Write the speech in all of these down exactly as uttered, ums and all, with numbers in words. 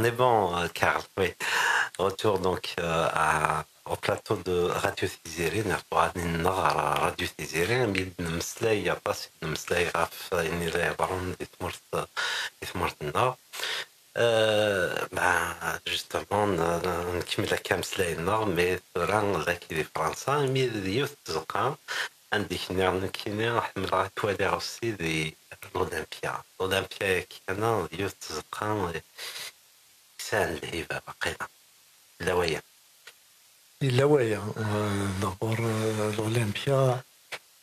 C'est bon, euh, Karl, oui. Retour donc euh, à- au plateau de Radio Tiziri, neɣ tuɣalin-nneɣ ɣer Radio Tiziri, mi d-nemmeslay aṭas, i d-nemmeslay ɣef ayen i la iḍerrun di tmurt, di tmurt-nneɣ. Euh, ben, justement, n- n- nkemmel akka ameslay-nneɣ, mais tura dagi di Fransa, imi d yiwet n tzeqqa, anda i k-nniɣ nekkini ḥemmleɣ ad k-waliɣ aussi di l'Olympia. L'Olympia-agi kan d yiwet n tzeqqa, sɛan lhiba waqila. Yella waya. Yella waya. Euh, d'abord, euh, l'Olympia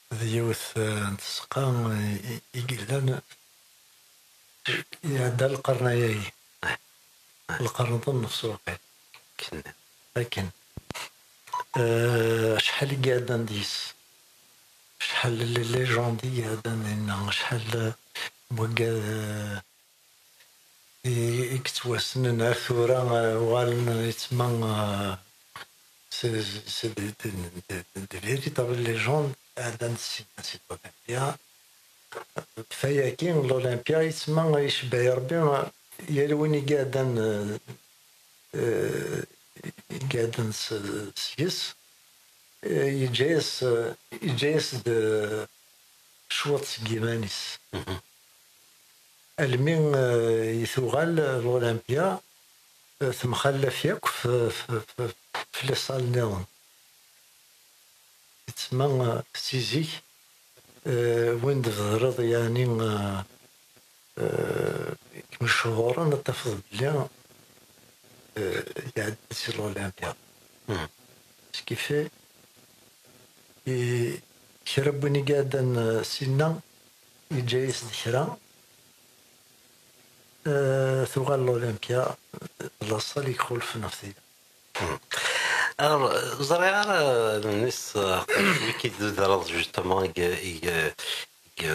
d yiwet, euh, n tzeqqa, euh, i i yellan iɛedda lqern-agi. Lqern d nnefs waqil. Akken. Euh, acḥal i iɛeddan deg-s? Acḥal n les légendes i iɛeddan dinna? Acḥal n waggad, euh, i i yettwassnen ar tura, euh, uɣalen yettma, euh, c'est c'est des, des, des, des véritables légendes, iɛeddan d ssinna si l'Olympia. Fayaki l'Olympia yettma, icebbeḥ Rebbi, euh, yal win i iɛeddan, euh, euh, i iɛeddan s- seg-s, euh, yeǧǧa-yas, euh, yeǧǧa-yas-d, euh, cwiṭ seg yiman-is. Almi, euh, i tuɣal l'Olympia, euh, temxallaf yakk f- f- f- f les salles nniḍen. Yettma, euh, si zik, euh, win d-tbedreḍ, yeɛni, euh, euh, i mechuṛen, ad tafeḍ belli, euh, iɛedda si l'Olympia. Ce qui fait, i kra n win i iɛeddan, euh, sinna, yeǧǧa-yas-d kra, euh, tuɣal l'Olympia d la salle i ixulfen ɣef tidak. Alors, ẓriɣ ara, Nis, euh, wi k-id-tudreḍ, justement, i, i, i, i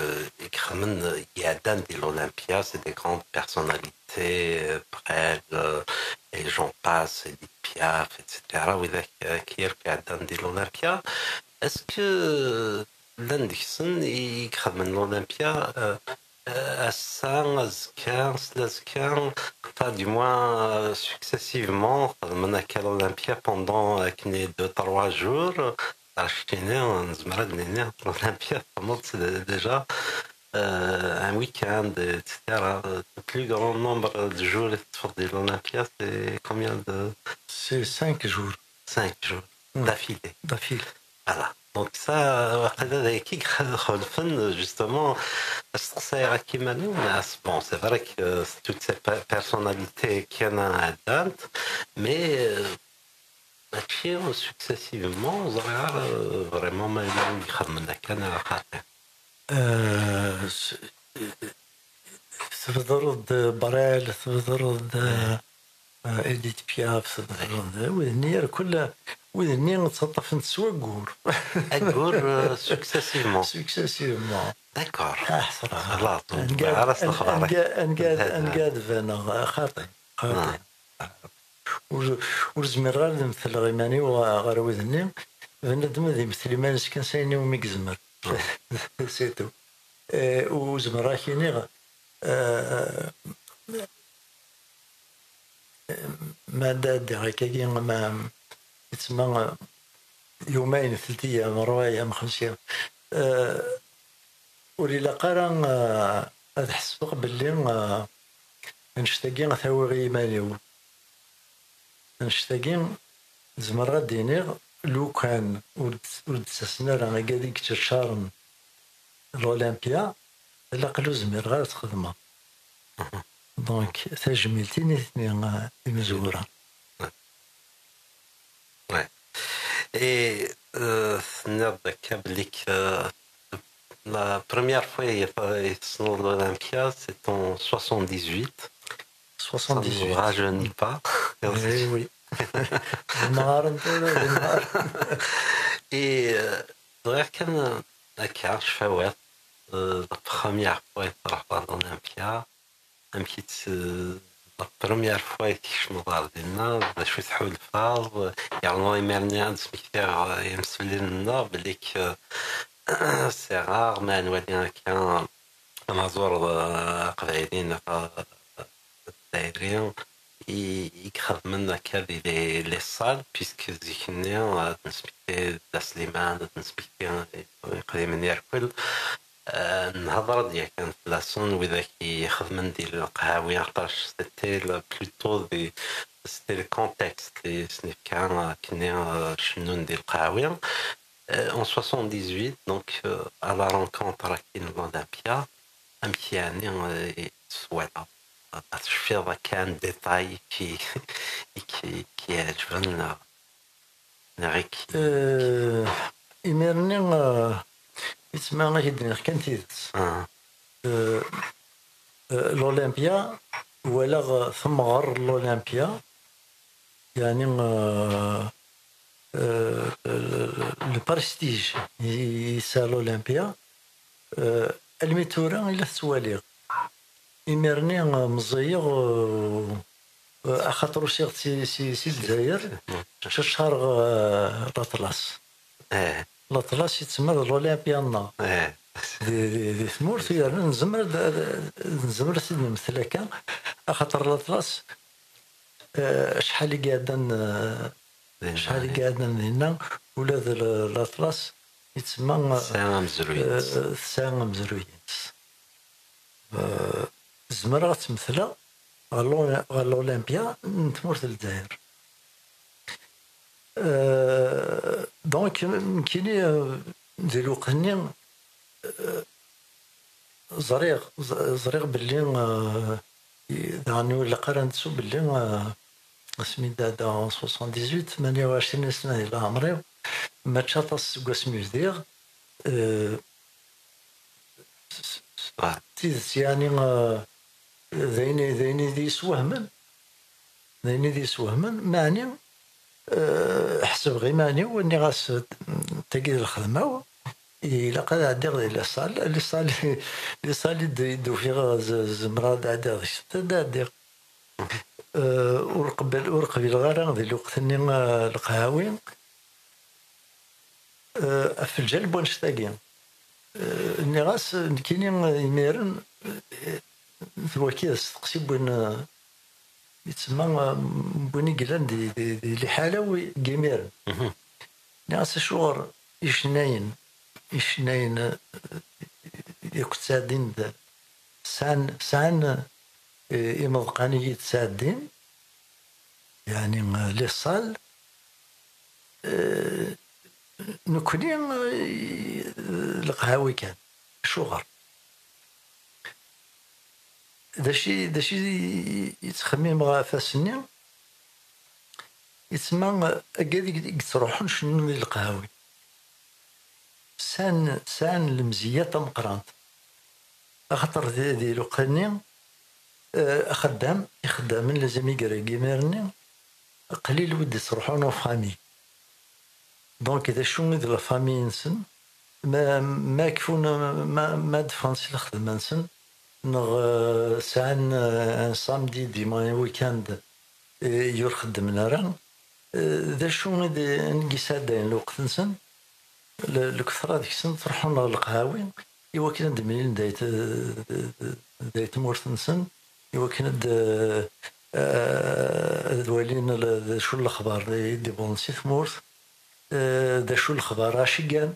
ixedmen, i iɛeddan di l'Olympia, c'est des grandes personnalités, euh, Brel, euh, et j'en passe, Edith Piaf, et cetera. Widak, euh, akk iɛeddan di l'Olympia. Est-ce que llan deg-sen i ixedmen l'Olympia, euh, euh, ass-a, azekka, slazekka, enfin, du moins, euh, successivement, xedmen akka l'Olympia pendant, euh, akken deux, trois jours. Ar keččini, nezmer ad nini, l'Olympia, txedmeḍ-tt d- déjà, euh, un week-end, et cetera. Le plus grand nombre de jours i teṭṭfeḍ di l'Olympia, c'est combien de... C'est cinq jours. Cinq jours. D'affilée. D'affilée. Voilà. Donc ça, waqila d ayagi i ixulfen, justement, asteqsayeɣ akka iman-iw, mais bon, c'est vrai que, euh, toutes ces pe- personnalités kan ɛeddant, mais, euh, mačči successivement, ur ẓriɣ ara, euh, vraiment ma yella win ixedmen akka neɣ xaṭi. Euh, s- tbedreḍ-d Brel, tbedreḍ-d, euh, Edith Piaf, tbedreḍ-d wid-nni, irkul wid-nni ttaṭṭafen-d s waggur. Aggur, euh, successivement. Successivement. D'accord. Ah, xlaṣ, ur bɣiɣ ara s lexbar. Anga ad baneɣ, xaṭi, xaṭi. Ur, ur zmireɣ ara ad metleɣ iman-iw ɣer wid-nni. Bnadem ad imetel iman-is kan s ayen iwumi yezmer. C'est tout. Eh, ur zmireɣ ad k-iniɣ, eh, ma d addiɣ akkagi, ma yettma, eh, yumayen, tlata ayyam, ṛebɛa ayyam, xemsa ayyam. Eh, ur ilaq ara, eh, ad ḥesbeɣ belli, eh, annect-agi ad t-awiɣ i yiman-iw. Annect-agi, zemreɣ ad d-iniɣ, lukan ur d-, ur d-ttasen ara igad i yettcaččaren l'Olympia, ilaq ur zmireɣ ara ad t-xedmeɣ. Donc, tajmilt i nitni, eh, imezwura. Ouais. Et, euh, tenniḍ-d akka belli que, euh, la première fois i, i tessneḍ l'Olympia, c'est en soixante-dix-huit. Soixante-dix-huit. Ça ne rajeunit pas. Eh oui. Zemreɣ ara n tura, zemreɣ. Et, euh, bɣiɣ kan, euh, akka, cfawat, euh, la première fois i truḥeḍ ɣer l'Olympia, amek i tt-, la première fois i tkecmeḍ ɣer dinna, d acu tḥulfaḍ? Yernu imir-nni ad d-smektiɣ i yimsefliden-nneɣ belli que c'est rare ma nwali akka anaẓur, euh, aqbayli neɣ, euh, azzayri, i, i ixedmen akka di les, les salles, puisque zik-nni, euh, ad nesmekti Dda Sliman, ad nesmekti iqdimen irkel. Euh, nhedṛ-d yakan fell-asen, widak i ixedmen di leqhawi, aṭas, c'était le, plutôt des, c'était le contexte i s-nefka, euh, akkenni, euh, cennun di leqhawi. Euh, en soixante-dix-huit, donc, euh, à la rencontre akkin n l'Olympia, amek yeɛni, euh, i s-twalaḍ? Ad tecfiḍ akka un détail i k-, i k-, i k-iɛeǧben, neɣ, neɣ i k-, Euh, imir-nni, euh, yettma ad k-d-iniɣ kan tidet. Ah. Euh, euh, l'Olympia, walaɣ, euh, temɣer n l'Olympia, yeɛni, euh, euh, le prestige i, i yesɛa l'Olympia, euh, almi tura i la tettwaliɣ. Imir-nni, euh, meẓẓiyeɣ, euh, euh, axaṭer usiɣ-d si, si, si Lezzayer, ccaṛeɣ, euh, l'Atlas. Eh. L'Atlas yettsemma d l'Olympia-nneɣ. Eh. Di, di, di tmurt, yerna nezmer ad, ad, nezmer ad t-id-nemtel akka, axaṭer l'Atlas, eh, acḥal i iɛeddan, eh, acḥal i iɛeddan dinna, ula d l-, l'Atlas yettsemma, eh, tesɛa amezruy-ines. Eh, tesɛa amezruy-ines. Eh, zemreɣ ad tt-metleɣ ɣer l'O-, ɣer l'Olympia n tmurt n Lezzayer. Euh, donc, nekkini, euh, di lweqt-nni, euh, ẓriɣ, ẓ-, ẓriɣ belli, euh, i-, daɣen ur ilaq ara ad nettu belli, euh, asmi d-ɛeddaɣ en soixante-dix-huit, tmanya u ɛecrin sna di leɛmer-iw, mačči aṭas seg wasmi bdiɣ, euh, s-, s-, s-, ah, d tidet, yeɛni, euh, d ayen, d ayen i d-yeswehmen, d ayen i d-yeswehmen, meɛni, eh, ḥesbeɣ iman-iw, nniɣ-as, tagi d lxedma-w, ilaq ad ɛeddiɣ di les salles. Les salles, les salles i d-, i d-ufiɣ z-, zemreɣ ad ɛeddiɣ deg-sent, ad ɛeddiɣ. Eh, ur qbil-, ur qbileɣ ara di lweqt-nni, eh, leqhawi. Eh, ɣef lǧal n wannect-agi. Eh, nniɣ-as, nekkini, eh, imiren, eh, d waki d asteqsi n win, eh, yettsemma, eh, n win i yellan di, di, di liḥala-w n yimiren. Mhm. Nniɣ-as, acuɣer icennayen, icennayen, eh, akk ttɛeddin-d, sɛan, sɛan, eh, imeḍqan i yi-d-ttɛeddin, yeɛni, eh, les salles, eh, nekkni, eh, leqhawi kan. Acuɣer? D acu i, d acu i, i ttxemmimeɣ ɣef ass-nni? Yettma, eh, agad i, i yettruḥun cennun di leqhawi. Sɛan, sɛan lemzeyya tameqqrant. Axaṭer di, di lweqt-nni, eh, axeddam, ixeddamen, les émigrés n yimir-nni, qlil wid d-ittruḥun en famille. Donc, d acu i d la famille-nsen? Ma, ma kfun, ma, ma d-ffɣen si lxedma-nsen, neɣ, eh, sɛan, eh, un samedi, dima un week-end, eh, ur xeddmen ara, eh, d acu i d, i yesɛeddayen lweqt-nsen? Le-, lketra deg-sen ttruḥun ɣer leqhawi i wakken ad d-mlilen d ayt-, d ayt tmurt-nsen, i wakken ad, eh, ad walin le-, d acu n lexbar i d-iwwḍen si tmurt, eh, d acu n lexbar acu i gan.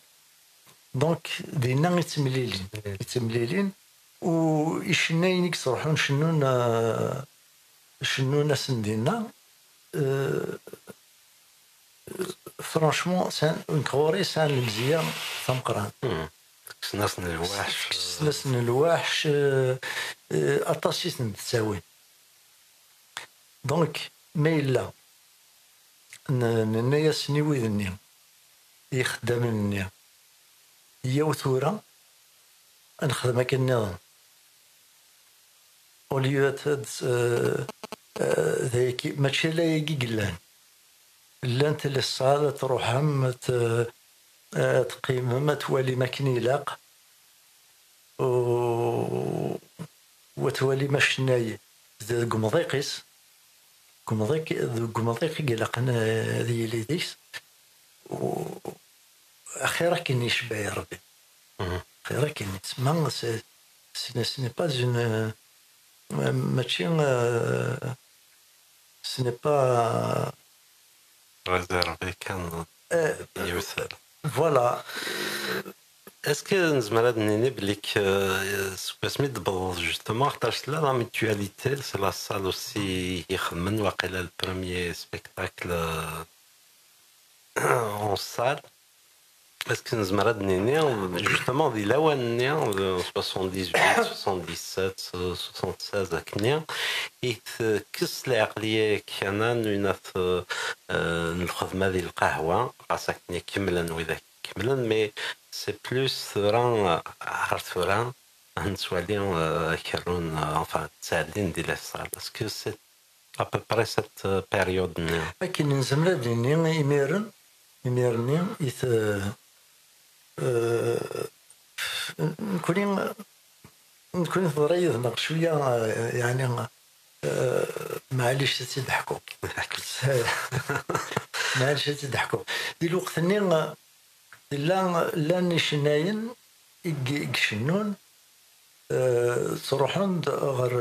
Donc, dinna i ttemlilin. I ttemlilin, u icennayen i yettruḥun cennun, eh, cennun-asen dinna, eh, franchement, sɛan, nekk ɣur-i sɛan lemzeyya tameqqrant. Hmm. Kksen-asen lwaḥc. Kksen-asen lwaḥc, eh, eh, aṭas i ten-d-ttawin. Donc, ma yella n-, nenna-yasen i wid-nni, i ixeddamen-nni, yyaw tura ad nexdem akken nniḍen. Au lieu ad, ad, eh, eh, d ayagi, mačči ala ayagi i yellan. Llant les salles, ad truḥem, ad, eh, ad teqqimem, ad twalim akken ilaq. U, u ad twalim acennay d-, deg umḍiq-is. Deg umḍiq, deg umḍiq i ilaqen, eh, ad yili deg-s. U axir akken icebba i Rebbi. Mhm. Axir akken yettma, c'est, ce n'est, ce n'est pas une, euh, mačči, euh, Ce n'est pas réservé kan, euh, voilà. Est-ce que nezmer ad nini belli k seg wasmi d-tewwḍeḍ, justement, xaṭer tella la Mutualité, c'est la salle aussi i ixedmen waqila le premier spectacle, euh, en salle. Est-ce que nezmer ad nini, justement, di lawan-nni, euh, soixante-dix-huit, soixante-dix-sept, euh, soixante-seize, akkenni, i tekkes lɛeqliya-agi kan n winat, euh, euh, n lxedma di lqahwa, ɣas akkenni kemmlen widak kemmlen, mais c'est plus tura, euh, ar tura, ad nettwali, euh, kerrun, euh, enfin, ttɛeddin di les salles. Est-ce que c'est à peu près cette, euh, période-nni? Akken nezmer ad nini imiren, imir-nni i t-, euh, nekkni, nekkni teḍra yid-neɣ cwiya, euh, yeɛni, euh, maɛlic ad tt-id-ḥkuɣ. Maɛlic ad tt-id-ḥkuɣ. Di lweqt-nni, euh, tella, llan icennayen i g-, i icennun, euh, ttruḥun-d ɣer,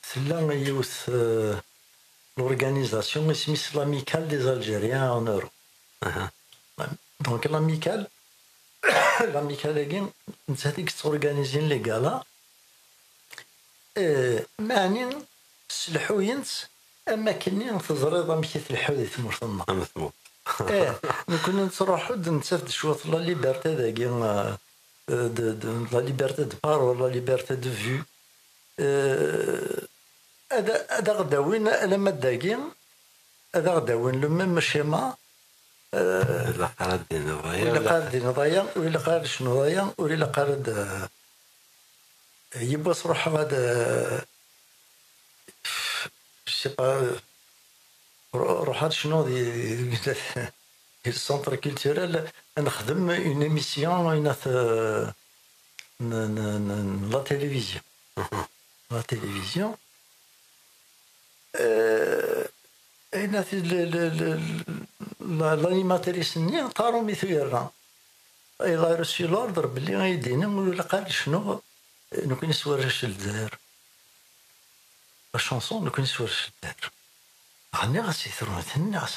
tella yiwet, euh, l'organisation, isem-is l'Amicale des Algériens en Europe. Aha. Donc l'Amicale, l'Amicale-agi, nettat i yettorganizin les galas. Eh, meɛni sselḥuyen-tt am akkenni teẓriḍ amek i tleḥḥu di tmurt-nneɣ. Am tmurt. Eh, nekkni nettruḥu-d, nettaf-d cwiṭ la liberté dagi, eh, de, de, la liberté de parole, la liberté de vue. Eh, ad, ad aɣ-d-awin alamma d dagi, ad aɣ-d-awin le même schéma. Eh, ilaq ara d-tiniḍ aya, ur ilaq ara d-tiniḍ aya, ur ilaq ara d-tecnuḍ aya, ur ilaq ara d-, yiwwas ruḥeɣ ad, je sais pas, ru-, ruḥeɣ ad cnuɣ di, di, di le centre culturel, ad nexdem une émission, une, euh, n, n, n, n la télévision. Mhm. La télévision. Euh, Ayen ati le, le, le, la, l'animatrice-nni, taṛumit u yerra. Elle a reçu l'ordre belli ay d-ini ur ilaq ara ad cnuɣ, eh, nekkni s warrac n Lezzayer. La chanson, nekkni s warrac n Lezzayer. Ɣniɣ-as i trumit-nni, nniɣ-as,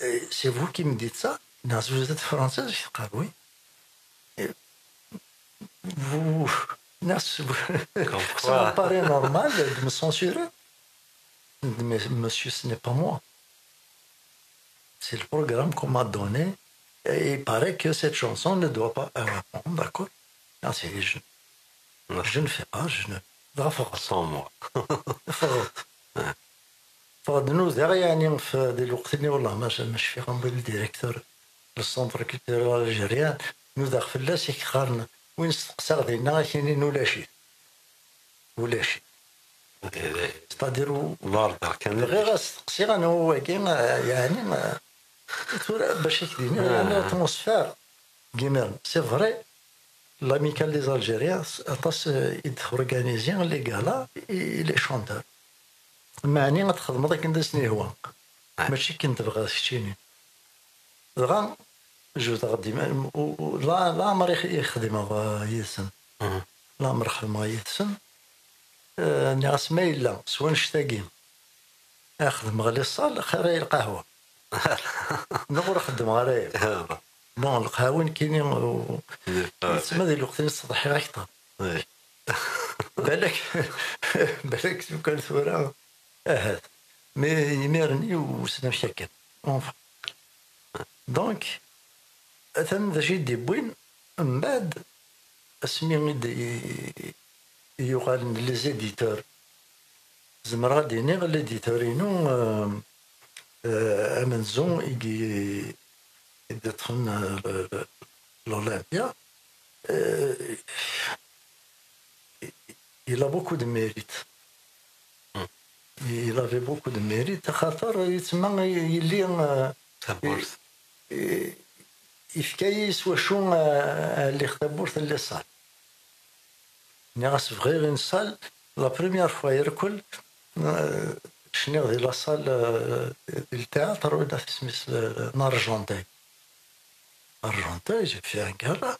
eh, c'est vous qui me dites ça? Nniɣ-as, vous êtes française? Teqqar, oui. Eh, vous, nniɣ-as, ça me paraît normal de me censurer. Mais monsieur, ce n'est pas moi. C'est le programme qu'on m'a donné. Et il paraît que cette chanson ne doit pas. Ah, bon, d'accord. Ah, c'est, je, je ne fais pas, je ne. Dɣa ffɣeɣ. Sans moi. Ffɣeɣ. Ffɣeɣ-d nudaɣ, yeɛni, f-, di lweqt-nni, wallah, ma, ma cfiɣ, am le directeur, le centre culturel algérien, nudaɣ fell-as, i k-qqaren, win steqsaɣ dinna, ad k-inin ulac-it. Ulac-it. C'est-à-dire, u-, l'ordre kan. Bɣiɣ ad steqsiɣ anwa wagi, eh, yeɛni, eh, tura bac ad k-d-iniɣ, yeɛni, l'atmosphère n yimiren. C'est vrai, l'Amicale des Algériens, aṭas, eh, i d-torganizin les galas et les chanteurs. Meɛni ad txedmeḍ akken d asen-ihwa. Mačči akken tebɣiḍ keččini. Dɣa jebdeɣ-d ima-, u-, u-, la, laɛmer i x-, i xedmeɣ, eh, yid-sen. Mhm. Laɛmer xedmeɣ yid-sen. Eh, nniɣ-as ma yella s wannect-agi ad xedmeɣ les salles, xir ay lqahwa. Neɣ ur xeddmeɣ ara aya. Bon, lqahwa nekkini, u-, yettma di lweqt-nni ttṣeḍḥiɣ akteṛ. Balak, balak lukan tura, ahat. Mais imir-nni wissen amek akken. Enfin. Donc, atan d acu i d-yewwin, mbeɛd asmi i d-, i, i yuɣalen les éditeurs, zemreɣ ad d-iniɣ l'éditeur-inu, euh, euh, amenzu i d-, i d-iṭṭfen, euh, l'Olympia, euh, il a beaucoup de mérite. Hmm. Il avait beaucoup de mérite, axaṭer yettma yelli, euh, tawwurt. I-, i-, yefka-yi s wacu, euh, lliɣ tawwurt n les salles. Nniɣ-as bɣiɣ une salle, la première fois irkel, euh, cniɣ di la salle, euh, di le théâtre, wala isem-is, euh, n Argenteuil. Argenteuil, j'ai fait un gala,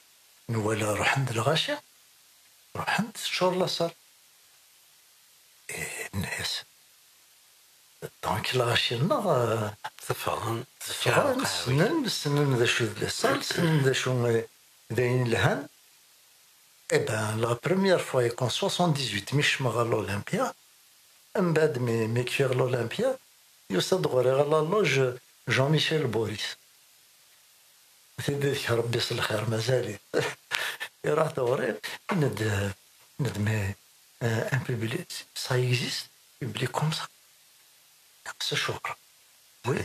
nwala ruḥen-d lɣaci, ruḥen-d teččur la salle. Eh, nniɣ-as, Donc, lɣaci-nneɣ, euh, ffɣen, ssnen, ssnen d acu d les salles, ssnen d acu, euh, d ayen yelhan. Eh ben, la première fois, en soixante-dix-huit, mi kecmeɣ ɣer l'Olympia, mbeɛd mi, mi kfiɣ l'Olympia, yusa-d ɣur-i ɣer la loge Jean-Michel Boris. Tidi deg Rebbi s lxir, mazal-it. Iruḥ-d ɣur-i, ned, ned, mais, euh, un public, ça existe, public comme ça. Neqs acuɣer. Oui.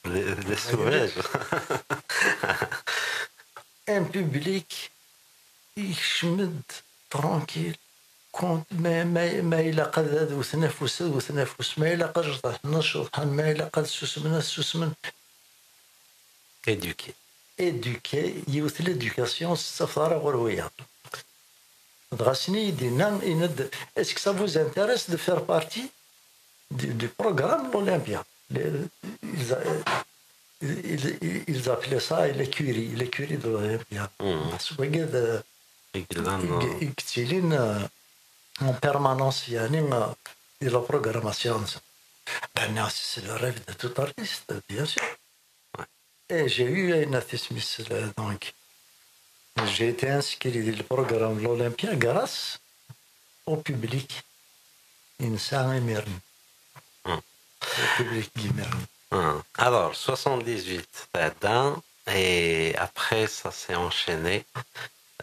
Le, le sourire. Un public, yekcem-d tranquille. Kont, ma, ma, ma ilaq ad, ad wten afus, ad wten afus. Ma ilaq ad ceḍḥen, ad ceḍḥen. Ma ilaq ad susmen, ad susmen. Éduqué. Éduqué, yiwet l'éducation, s ttafeḍ ara ɣur wiyaḍ. Dɣa sni i d-inna, yenna-d, est-ce que ça vous intéresse de faire partie du, du programme l'Olympia? Les, ils, a- ils, ils, ils appelaient ça l'écurie, l'écurie de l'Olympia. Mhm. C'est wagi d- I yellan, i, euh, i yettilin, euh, en permanence, yani, euh, di la programmation. Ben, c'est le rêve de tout artiste, bien sûr. Ouais. Et j'ai eu une artiste, donc, j'ai été inscrit dans le programme de l'Olympia grâce au public. Une salle émergée. Hmm. Au public émergé. Hmm. Alors, soixante-dix-huit, t'as dingue, et après, ça s'est enchaîné,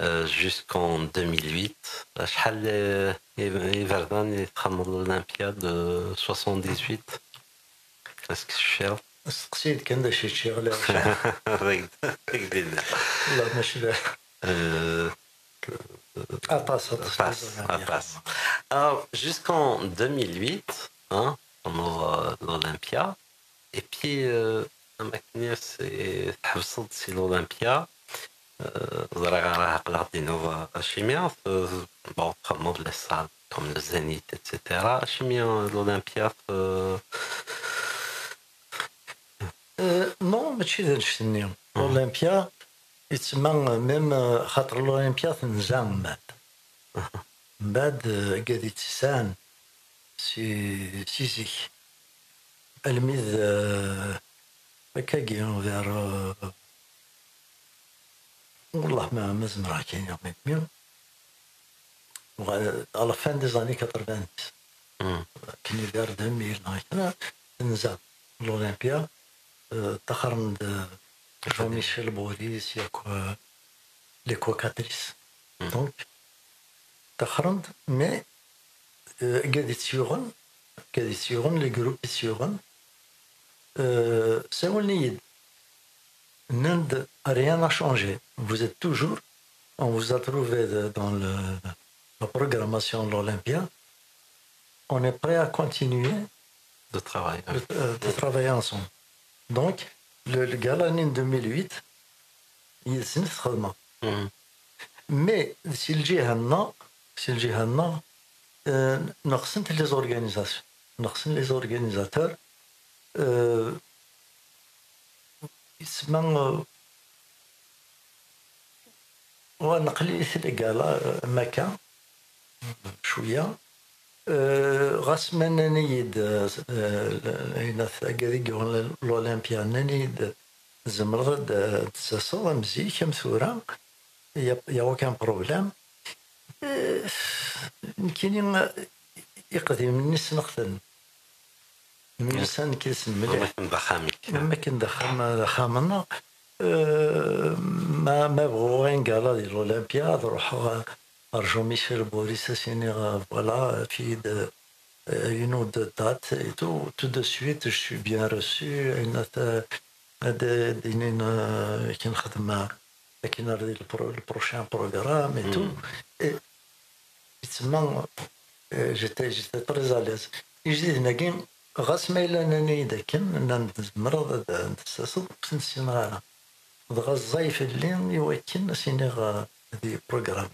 euh, jusqu'en deux mille huit. شحال, euh, يبردان يتخمل l'Olympia de soixante-dix-huit? Est-ce que je suis... Steqsi-d kan d acu i ččiɣ, la. Ɣiɣ d-, ɣiɣ d-inna. La, mačči d... Euh, aṭas, aṭas, aṭas, aṭas. Alors, jusqu'en deux mille huit, hein, pendant, euh, l'Olympia. Et puis, euh, am akken i as-, tḥebseḍ si l'Olympia, euh, ẓriɣ ara aql-aɣ d-tiniḍ acimi, euh, bon, txedmeḍ les salles comme le Zénith, et cetera. Acimi, euh, l'Olympia, euh, Euh, non, mačči d annect-nni. Mhm. L'Olympia, yettsemma, même, euh, xaṭer l'Olympia tenza mbeɛd. Mhm. Mbeɛd, euh, agad i tt-yesɛan si, si zik. Almi d, euh, akkagi, vers, euh, والله ما, ما زمرها كاين يوم يوم. وغا-، à la fin des années quatre-vingt-dix. مم. كاين vers deux mille هكذا، تنزا l'Olympia، آه، تخرم د Jean-Michel Boris، ياك، آه، les Cocatrices. مم. Donc، تخرم، mais، آه، قاعد يتسيوغن، قاعد يتسيوغن، les groupes يتسيوغن. آه، ساولني يد. Nand, rien n'a changé. Vous êtes toujours, on vous a trouvé de- dans le, la programmation de l'Olympia. On est prêt à continuer de travailler, de, euh, de travailler ensemble. Donc, le, le gala en deux mille huit, il est... Mais si le Jihanna, si le Jihanna, euh, neqsent les organisations, neqsent les organisateurs, euh, يسمى، آه، ونقلي في الإقالة، آه، مكة شوية. آه، غاس ما نانيد، آه، آه، هنا في أكاديمية الأولمبيا، نانيد زمرض، آه، تساسو، مزيك، أم ثورة، يا، يا وكان بروبليم. آه، نكيني، آه، يقدم الناس نقتل. Mille cinq cents mliḥ. Am akken d axxam-ik. Am akken d axxam, d axxam-nneɣ. Euh, ma, ma bɣuɣ un gala di l'Olympia, ad ruḥeɣ ɣer Jean-Michel Boris, ad s-iniɣ, euh, voilà, fille de, euh, une ou deux dates et tout. Tout de suite, je suis bien reçu. Ad, ad d-inin, euh, akken xedmeɣ, akken ar di le pro-, le prochain programme et tout. Et yettsemma, euh, j'étais, j'étais très à l'aise. Ijdiden-agi, ɣas ma yella nnan-iyi-d akken, nnan-d tzemreḍ ad, ad d-taseḍ, ur ten-ssineɣ ara. Dɣa ẓẓay fell-i i wakken ad s-iniɣ, euh, di programme.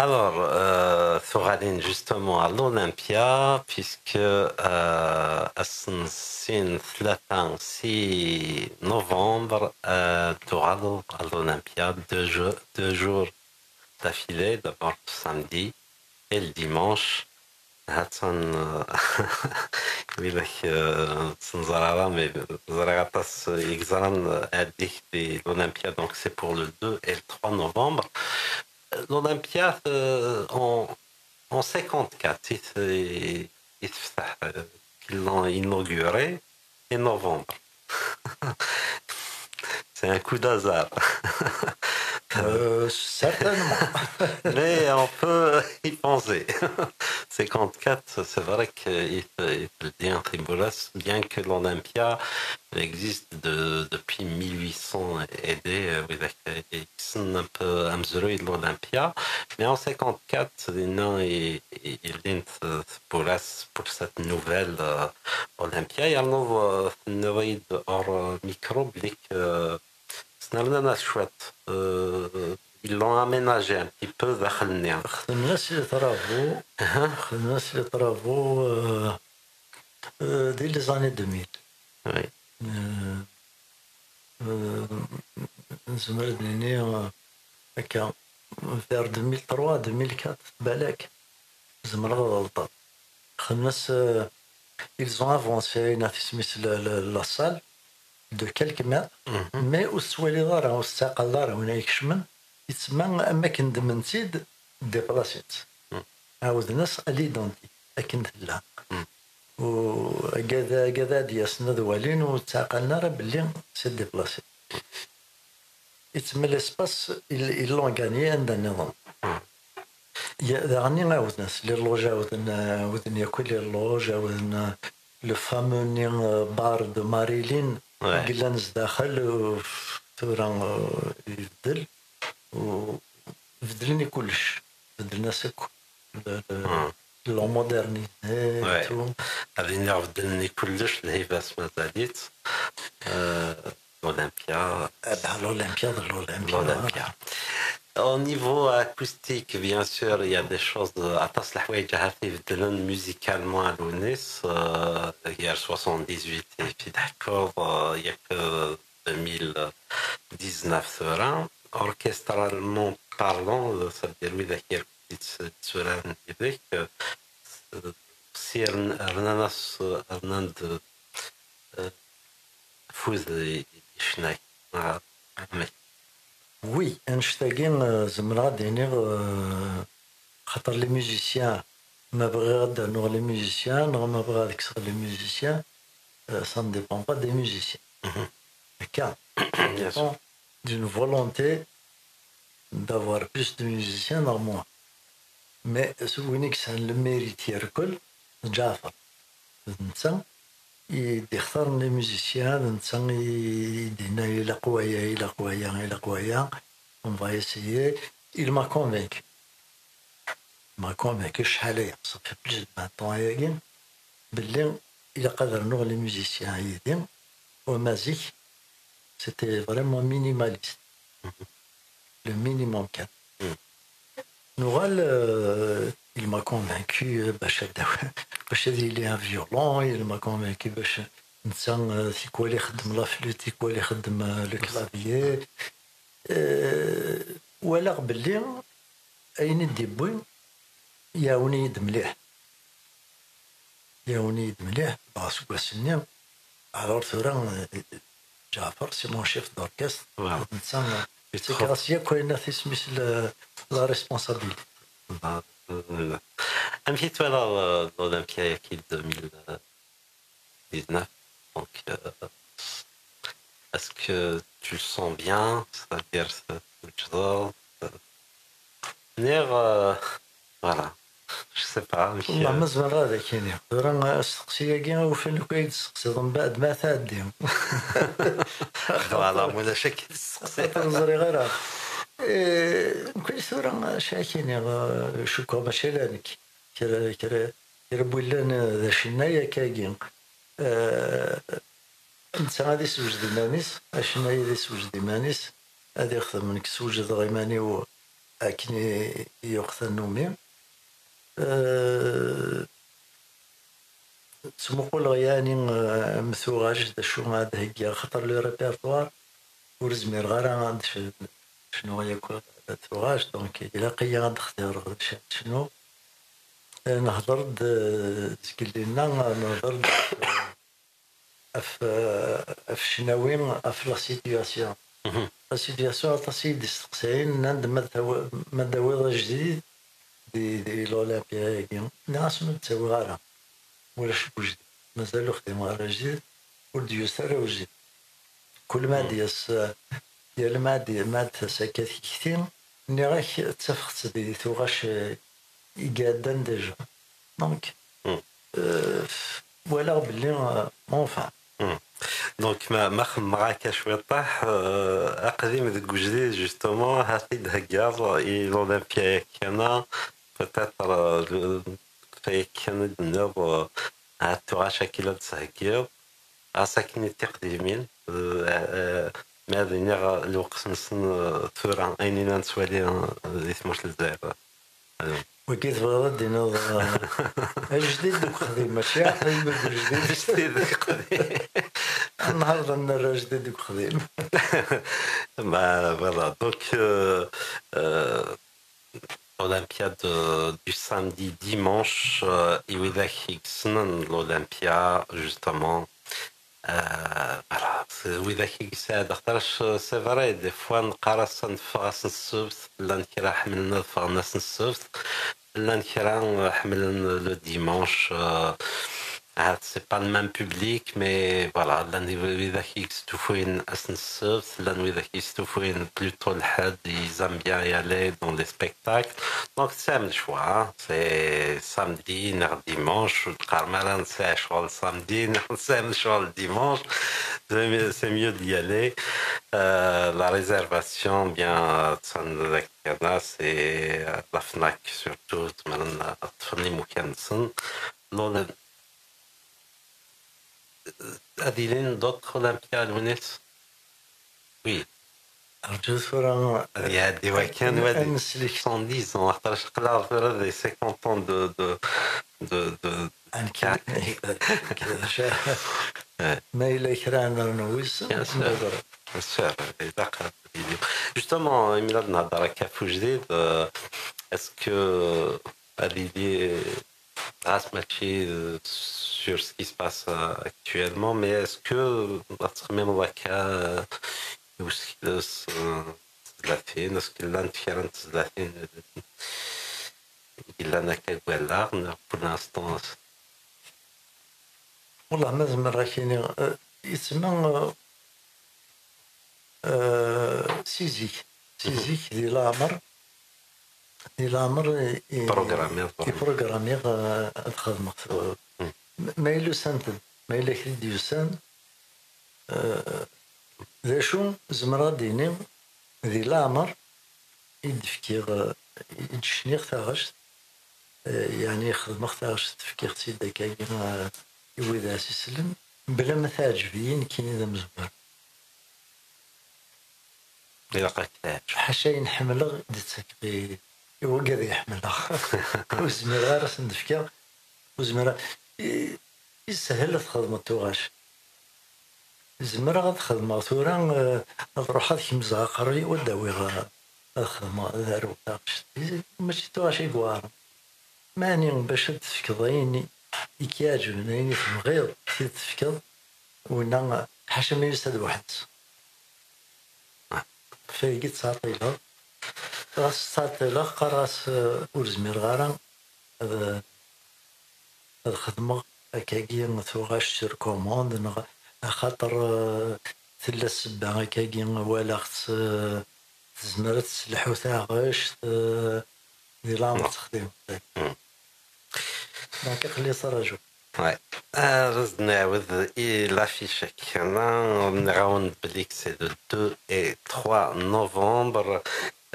Alors, euh, tuɣalin justement à l'Olympia, puisque, euh, ass n sin tlata, six novembre, euh, tuɣaleḍ à l'Olympia deux jours, deux jours d'affilée, d'abord le samedi et le dimanche. Hattan, euh, widak, euh, ur tt-neẓri ara, mais ẓriɣ aṭas i yeẓran, euh, ad d-tili l'Olympia, donc c'est pour le deux et le trois novembre. Euh, l'Olympia, euh, en, en cinquante-quatre, i t-, i, i tefteḥ, euh, qu'ils l'ont inaugurée en novembre. C'est un coup d'hasard. Euh, certainement. Mais on peut y penser. Cinquante-quatre, c'est vrai que il, il, bien, bien que l'Olympia existe de, depuis mille huit cents et des, euh, widak, euh, yekksen un peu amezruy de l'Olympia. Mais en cinquante-quatre, dinna i, i, i llint, euh, pour, pour cette nouvelle, euh, Olympia. Yerna, euh, tenniḍ-iyi-d hors, euh, micro belli, euh, snernan-as cwiṭ. Euh, ils l'ont aménagé un petit peu daxel-nni. Xedmen-as les travaux, xedmen-as les travaux, euh, euh, dès les années deux mille. Oui. Euh, euh, nezmer ad nini, euh, akka, vers deux mille trois, deux mille quatre, balak. Zemreɣ ad ɣelṭeɣ. Xedmen-as, euh, ils ont avancé, ayen tismis, la, la, la salle de quelques mètres, mais ur tettwaliḍ ara, ur tettɛaqaleḍ ara win ay ikecmen, yettsemma am wakken ddmen-tt-id, déplacen-tt. Ɛawden-as à l'identique, akken tella. U agad, agad ad d-yasen ad walin, ur ttɛaqalen ara belli c'est déplacé. Yettsemma l'espace, ils, ils l'ont gagné anda nniḍen. Daɣen ɛawden-as, les loges ɛawden, ɛawden yakk les loges, ɛawden, euh, le fameux-nni, euh, bar de Marilyn, Ouais. Yellan zdaxel, euh, tura, euh, ibeddel, u beddlen i kullec, beddlen-as akk, le, le, l'ont modernisé, Ouais. Tout. Ad iniɣ beddlen i kullec, lhiba-s mazal-itt. Euh, l'Olympia. Ah, bah, l'Olympia, l'Olympia. L'Olympia. Au niveau acoustique, bien sûr, il y a des choses, euh, aṭas n leḥwayeǧ ahat ibeddlen musicalement a Lewnis, euh, gar soixante-dix-huit et puis d'accord, euh, il y a que deux mille dix-neuf tura. Orchestralement parlant, euh, ça veut dire, oui, d'accord, c'est sûr, euh, si rnan-as, rnan-d, euh, afud i, i ccna-k, neɣ amek? Oui, annect-agi, euh, zemreɣ ad d-iniɣ, euh, xaṭer les musiciens, ma bɣiɣ ad d-rnuɣ les musiciens, neɣ ma bɣiɣ ad kkseɣ les musiciens, euh, ça ne dépend pas des musiciens. Akka, ça dépend d'une volonté d'avoir plus de musiciens, neɣ moins. Mais s-, win i yesɛan le mérite yerkel, d Ǧaɛfer. D netta i d-ixtaren les musiciens, d netta i d-yenna ilaq waya, ilaq waya, ilaq waya, on va essayer. Il m'a convaincu. Il m'a convaincu, acḥal aya, ça fait plus de vingt ans ayagi, belli ilaq ad rnuɣ les musiciens yid-i, wama zik, c'était vraiment minimaliste. Le minimum kan. Nuɣal, euh, il m'a convaincu, euh, bac ad, bac ad yili un violon, il m'a convaincu bac netta, euh, tikwal ixeddem la flûte, tikwal ixeddem, euh, le clavier. Euh, walaɣ belli ayen i d-yewwi iɛawen-iyi-d mliḥ. Iɛawen-iyi-d mliḥ, dɣa seg wass-nni, alors tura, euh, Ǧaɛfer, c'est mon chef d'orchestre. Voilà. Netta, ttekkseɣ-as yakk ayen tismis, la, la responsabilité. Amek i twalaḍ, euh, l'Olympia-agi deux mille dix-neuf? Donc, euh, est-ce que tu le sens bien? C'est-à-dire, euh, Niɣ, euh, voilà. Je sais pas, amek, والله, euh, ma zemreɣ ad ak-iniɣ. Tura, asteqsi-agi, ufan akk ay d-testeqsiḍ, mbeɛd ma tɛeddi. Voilà, ma ulac akka testeqsi. Xaṭer ur ẓriɣ ara. Eh, nekkni tura, acu ak-iniɣ, eh, cukkeɣ mačči ala nekk. Kra, kra, kra n win yellan, eh, d acennay akkagi. Eh, netta ad isewjed iman-is, acennay ad isewjed iman-is, ad ixdem, nekk swejdeɣ iman-iw akken i, i yuɣ tannumi. Eh, ttmuquleɣ yani, eh, am tuɣac d acu ad d-heggiɣ, xaṭer le répertoire ur zmireɣ ara ad d-cnuɣ yakk tuɣac, donc ilaq-iyi ad d-xtireɣ d acu ad d-cnuɣ. Eh, nehder-d, eh, zgelli-nneɣ, nehder-d, eh, ɣef, eh, ɣef ccnawi, ɣef la situation. La situation, aṭas i yi-d-isteqsayen, nnan-d ma d-tawi-, ma d-tawiḍ ajdid di, di l'Olympia-agi. Nniɣ-asen ur d-ttawiɣ ara. Ulac n wejdid. Mazal ur xdimeɣ ara ajdid, ur d-yusi ara wejdid. Kul ma d-yas, eh, yal ma d-, ma d-tas akka tikti, nniɣ-ak ttafeɣ-tt di tuɣac, eh, i iɛeddan déjà. Donc, euh, walaɣ belli, euh, enfin. Donc, ma, ma xemmeɣ akka cwiṭaḥ, euh, aqdim deg ujdid, justement, ha t-id-theggaḍ i l'Olympia yakan-a, peut-être, euh, le, yakan i d-tenniḍ, euh, ha tuɣac akka i la d-theggiḍ, ɣas akken i d tiqdimin, euh, euh, ma ad iniɣ lweqt-nsen, euh, tura, ayen i la nettwali, euh, di tmurt n Lezzayer. Wagi tebɣiḍ ad d-tiniḍ, eh, ajdid deg uxdim, mačči aqdim deg ujdid. Ajdid deg uxdim. Ad nehṛ ad nerr ajdid deg uxdim. Bah, voilà, donc, euh, euh, Olympiade, euh, du samedi dimanche, euh, i widak i yessnen l'Olympia, justement, euh, voilà, c'est widak i yesɛa d axṭer, c'est vrai, des fois neqqar-as ad neffeɣ ass n ssebt, llan kra ḥemmlen ad ffɣen ass n ssebt, llan kra ḥemmlen le dimanche, euh, ahat c'est pas le même public, mais voilà, llan widak i yestufuyen ass n ssebt, llan widak i yestufuyen plutôt lḥedd, ils aiment bien y aller dans les spectacles. Donc c'est un choix, hein. C'est samedi neɣ dimanche, ur d-qqarem ara nesɛa ccɣel samedi neɣ nesɛa ccɣel dimanche. C'est mieux, c'est mieux d'y aller. Euh, la réservation, bien, euh, c'est, euh, la FNAC surtout, tzemrem ad ṭṭfen imukan-nsen. Ad ilin d'autres Olympiades, Lwinis? Oui. Rǧu tura. Ad iɛeddi wakan wadi. Ad neslik. Soixante-dix ans, axaṭer aql-aɣ tura di cinquante ans de, de, de, de. Ma yella kra ad nernu wissen. Bien sûr. Bien sûr. Ilaq ad yili. Justement, imi la d-nhedder akka ɣef ujdid, euh, est-ce que ad yili, ɣas mačči, euh, sur ce qui se passe, euh, actuellement, mais est-ce que, euh, ad txemmimeḍ akka, euh, i usekles, euh, tezlatin, est-ce que llant kra n tezlatin, euh, i yellan akka deg wallaɣ, neɣ pour l'instant? Wallah, ma zemreɣ ad k-iniɣ, euh, yettma, euh, euh, si zik, si zik di leɛmer, di leɛmer i, i, i programmiɣ, euh, ad xedmeɣ. Ma yella usant-d, ma yella kra d-yusan, euh, d acu zemreɣ ad d-iniɣ, di leɛmer i d-fkiɣ, euh, i d-cniɣ taɣect, euh, yeɛni xedmeɣ taɣect, fkiɣ-tt-id akkagi, euh, i wid ara s-isellen, bla ma teɛǧeb-iyi nekkini d amezwar. Ilaq ad k-teɛǧeb. Ḥaca ayen ḥemmleɣ i d-ttakeɣ i, i wigad i ḥemmleɣ. Ur zmireɣ ara ad sen-d-fkeɣ, ur zmireɣ, i, ishel ad txedmeḍ tuɣac. Zemreɣ ad xedmeɣ tura, eh, ad ruḥeɣ ad kemzeɣ aqerru-iw ad d-awiɣ, eh, ad xedmeɣ, ad aruɣ taɣect. Mačči d tuɣac i iweɛren. Meɛni bac ad d-tefkeḍ ayen i k-iɛeǧben, ayen i tebɣiḍ, ad t-id-tefkeḍ, winna ḥaca ma yusa-d weḥd-s. Faygi ttɛeṭṭileɣ. Ɣas ttɛeṭṭileɣ, qqareɣ-as, eh, ur zmireɣ ara ad, ad xedmeɣ akkagi tuɣac sur commande, neɣ axaṭer, eh, tella ssebba akkagi walaɣ-tt, eh, tezmer ad tesselḥu taɣect, eh, di leɛmer texdim. Donc, aql-i ttrajuɣ. Ouais. Ar ad nɛawed i l'affiche akken, nniɣ-awen belli c'est le deux et trois novembre,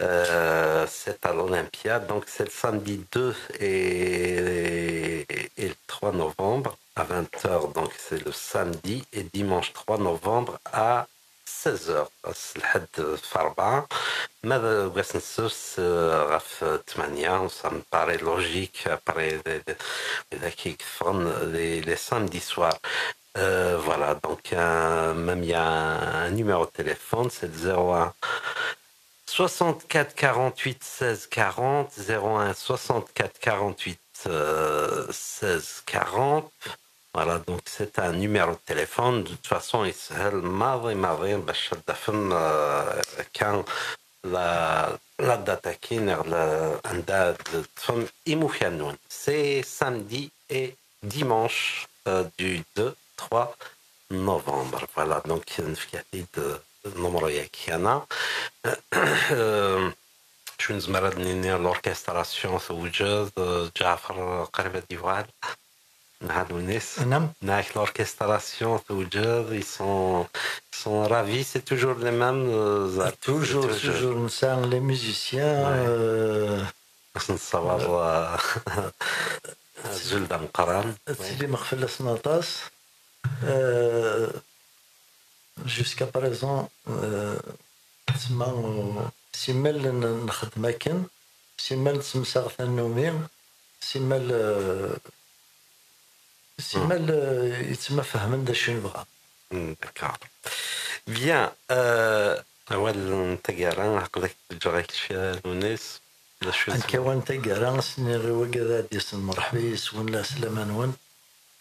euh, c'est à l'Olympia, donc c'est le samedi deux et, et le trois novembre à vingt heures, donc c'est le samedi, et dimanche trois novembre à seize heures, ass lḥedd f rebɛa, ma d wass n ssebt, euh, ɣef tmanya, ça me paraît logique, après les, les, les, les samedis soirs. Euh, voilà, donc, euh, même il y a un numéro de téléphone, c'est le zéro un soixante-quatre quarante-huit seize quarante, zéro un soixante-quatre quarante-huit euh, seize quarante. Voilà, donc c'est un numéro de téléphone. De toute façon, yeshel maḍi maḍi bac ad tafem, euh, kan la, la date-agi, neɣ la, anda ad teṭṭfem imukan-nwen. C'est samedi et dimanche, euh, du deux trois novembre. Voilà, donc nefka-t-id, euh, numéro-yagi. Euh, acu nezmer ad nini, l'orchestration tewjed, euh, Ǧaɛfar qrib ad yuɣal. Nɛad Unis. Naam. Naak, l'orchestration tewjed, ils sont, ils sont ravis, c'est toujours les mêmes, euh, zar-, toujours, c'est toujours. Toujours, nesɛa les musiciens, ouais. Euh, Ad sen-nessawaḍ, euh, azul d ameqqran. Ad tilim ɣef fell-asen aṭas. Euh, jusqu'à présent, euh, tsemma, euh, simmal n-, nxeddem akken, simmal nettemsaɣ tannumi, simmal, euh, simmal, euh, yettemfehmen d acu i nebɣa. Hmm, d'accord. Bien, euh, awal n taggara, aql-ak ǧǧeɣ-ak kra n unis. D acu i... Nekk awal n taggara, s-nniɣ i wagad ad d-yasen, mṛeḥba yes-wen, lɛeslama-nwen.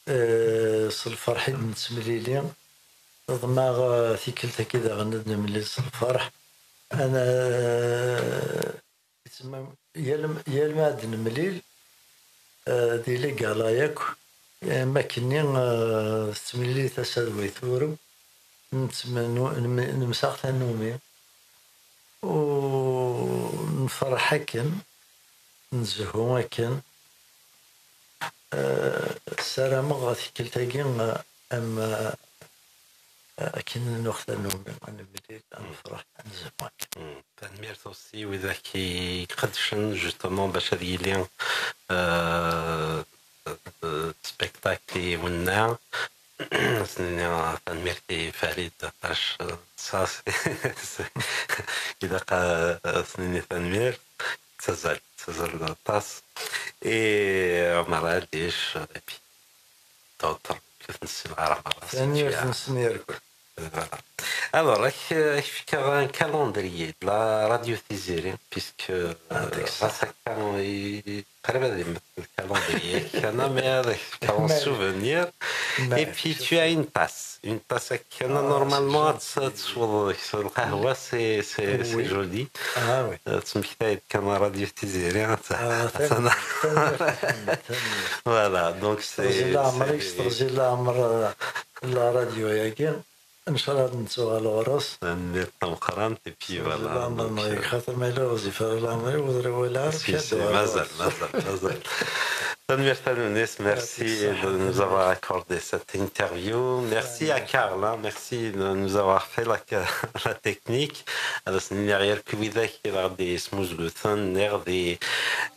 Eh, s lferḥ i d-nettemlili. Ḍemɛeɣ, eh, tikkelt-agi daɣen ad nemlil s lferḥ. Ana, eh, yettma-, yal m-, yal ma ad nemlil, eh, di ligala yakk, eh, am akkenni, eh, tettemlili tasa d way turew, nettem-, nu-, nem-, nemsaɣ tannumi, u nferḥ akken, nzehhu akken. Eh, ssarameɣ tikkelt-agi, eh, am, eh, akken nuɣ tannumi, ad nemlil, ad nefreḥ, ad nezhu akken. Mm. Tanemmirt aussi widak i iqeddcen, justement, bac ad yili, eh, eh, spectacle i wenna. As-nini, eh, tanemmirt i Farid, aṭas, eh, ça, c'est, c'est, ilaq, eh, as-nini tanemmirt. Ttazal, ttazal aṭas. Et Omar Alic, et puis d'autres, ur ten-ssineɣ ara merra. Tanemmirt-nsen i irkel. Voilà. Alors, ak, ak fkeɣ un calendrier de la radio Tiziri, puisque, euh, ah, d'accord, ɣas akka, i, qrib ad yemmet le calendrier, kana, mais ad ak fkeɣ un souvenir. Et puis, tu as une tasse. Une tasse akken, ah, normalement, c'est gentil. Ad tesweḍ lqahwa, c'est, c'est, c'est, oui, joli. Ah oui. Euh, ttmektay-d kan la radio Tiziri, ah, tanemmirt, tanemmirt, tanemmirt. Voilà, donc c'est, teɣzi leɛmer-ik, c'est, teɣzi leɛmer, euh, la radio-agi. Nchallah ad nettuɣal ɣur-s. Tanemmirt tameqqrant, et puis voilà, donc, euh, xaṭer ma yella ɣezzif ara leɛmer-iw, ur wala ara. Si, si, mazal, mazal, mazal. Tanemmirt a Lounis, merci de nous avoir accordé cette interview. Merci à Karl, hein, merci de nous avoir fait la, la technique. Alors, c'est une arrière que vous avez des smooth, des,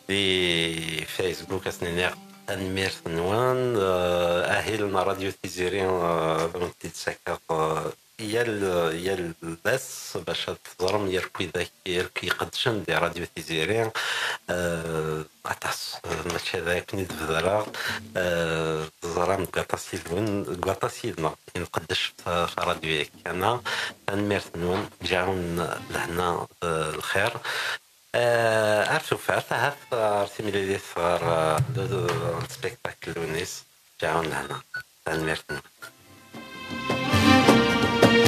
des Facebook, c'est une Tanemmirt-nwen, euh, ahil n Radio Tiziri, euh, ad wen-t-id-sakaɣ, euh, yal, yal ass, bac ad teẓrem yakk widak yakk iqeddcen di Radio Tiziri, euh, aṭas, euh, mačči d akken i d-bedreɣ, euh, teẓram deg waṭas yid-wen, deg waṭas yid-neɣ i nqeddec f, f radio-agi. Tanemmirt-nwen, ǧǧiɣ-awen lehna, euh, lxir. Eh, ar tufat, ahat, ar timlilit ɣer, eh, le, le spectacle Lounis. Ǧǧiɣ-awen lehna. Tanemmirt-nwen.